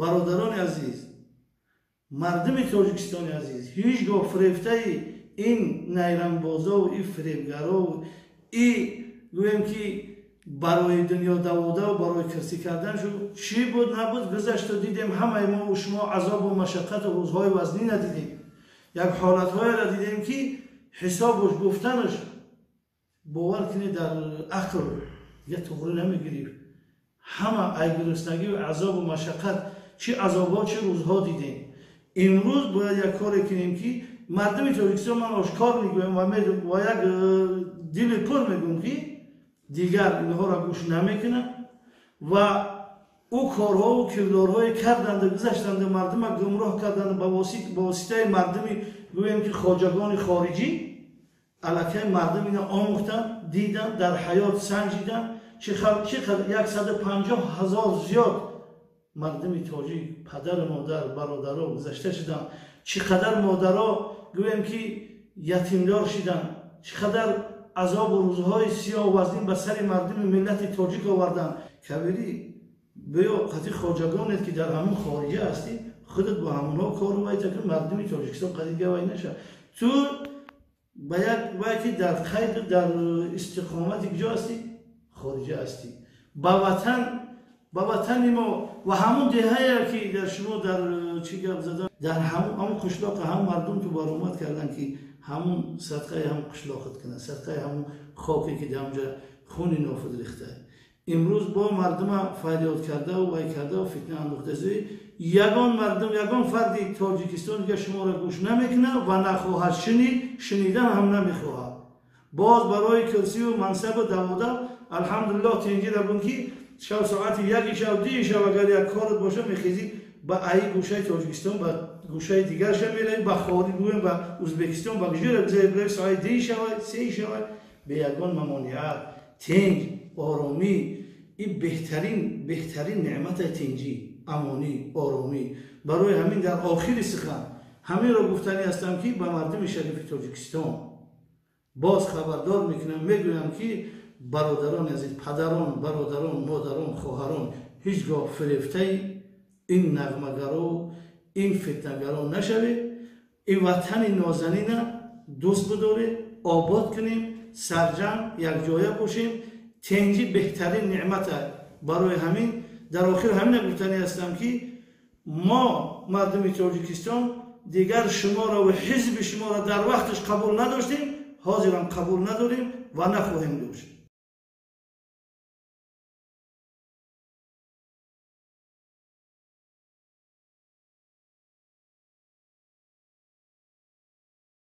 Бародарони азиз, мардуми Тоҷикистони азиз, ҳеҷ гоҳ фирефтаи ин найрангбозову ин фиребгарову и гӯем ки барои дунё даводаву барои кирсӣ кардан шу чӣ буд набуд гузашту дидем. Ҳамаи мо шумо азобу машаққату рӯзҳои вазнина дидем, як ҳолатҳоеро дидем ки ҳисобуш гуфтанаш бовар кунед дар ақл дигар туғрӣ намегирифт. Ҳама ай гуруснагию азобу машаққат чӣ азобҳо, чӣ рӯзҳо дидем. Имрӯз бояд як коре кунем ки мардуми Тоҷикистон, ман ошкор мегӯям ва як дили пур мегӯям ки дигар инҳоро гӯш намекунад ва ӯ корҳову кирдорҳое карданду гузаштанду мардума гумроҳ карданду ба воситаи мардуми гӯем ки хоҷагони хориҷӣ аллакай мардум ина омӯхтанд, диданд, дар ҳаёт санҷиданд. Чӣ 150 000 зиёд мардуми тоҷик, падару модар, бародаро гузашта шуданд, чӣ қадар модаро гӯем ки ятимдор шуданд, чӣ қадар азобу рӯзҳои сиёҳу вазнин ба сари мардуми миллати тоҷик оварданд. Кабирӣ биё қати хоҷагонет ки дар ҳамун хориҷа ҳастӣ, худат бо ҳамонҳо кору вайта кун, мардуми Тоҷикистон қади гавай наша. Ту ба як вай ки дар қайду дар истиқомати куҷо ҳастӣ? Хориҷа ҳастӣ. Ба ватан, ба ватани мо ва ҳамун деҳае ки дар шумо дар чӣ гап задан, дар ҳамун қишлоқ ҳамун мардум ту баромад карданд ки ҳамун садқаи ҳамун қишлоқат кунанд, садқаи ҳамун хоке ки дар ҳамҷа хуни нофуд рехта. Имрӯз бо мардума фарёд кардаву вай кардаву фитна андохта зӯи ягон мардум, ягон фарди Тоҷикистон дигар шуморо гӯш намекунад ва нахоҳад шунид, шунидан ҳам намехоҳад. Боз барои курсиву мансабу даводав алҳамдулиллоҳ тинҷира бун ки шав соати яки шав, дии шав агар як корат боша мехезӣ ба аи гӯшаи Тоҷикистон ба гӯшаи дигарша меравӣ, ба хориҷ гӯем ба Ӯзбекистон, ба куҷоро гузари биравӣ, соати дии шавай, сеи шавай, бе ягон мамониат, тинҷ, оромӣ. Ин беҳтарин, беҳтарин неъмати тинҷӣ, амонӣ, оромӣ. Барои ҳамин дар охири сухан ҳаминро гуфтанӣ ҳастам ки ба мардуми шарифи Тоҷикистон боз хабардор мекунам, мегӯям ки бародарони азиз, падарон, бародарон, модарон, хоҳарон, ҳеҷ гоҳ фирефтаи ин нағмагаро, ин фитнагаро нашавед. Ин ватани нозанина дӯст бидоред, обод кунем, сарҷамъ якҷоя бошем. Тинҷӣ беҳтарин неъмат аст. Барои ҳамин дар охир ҳамина гуфтанӣ ҳастам ки мо мардуми Тоҷикистон дигар шуморо ва ҳизби шуморо дар вақташ қабул надоштем, ҳозирам қабул надорем ва нахоҳем дошт.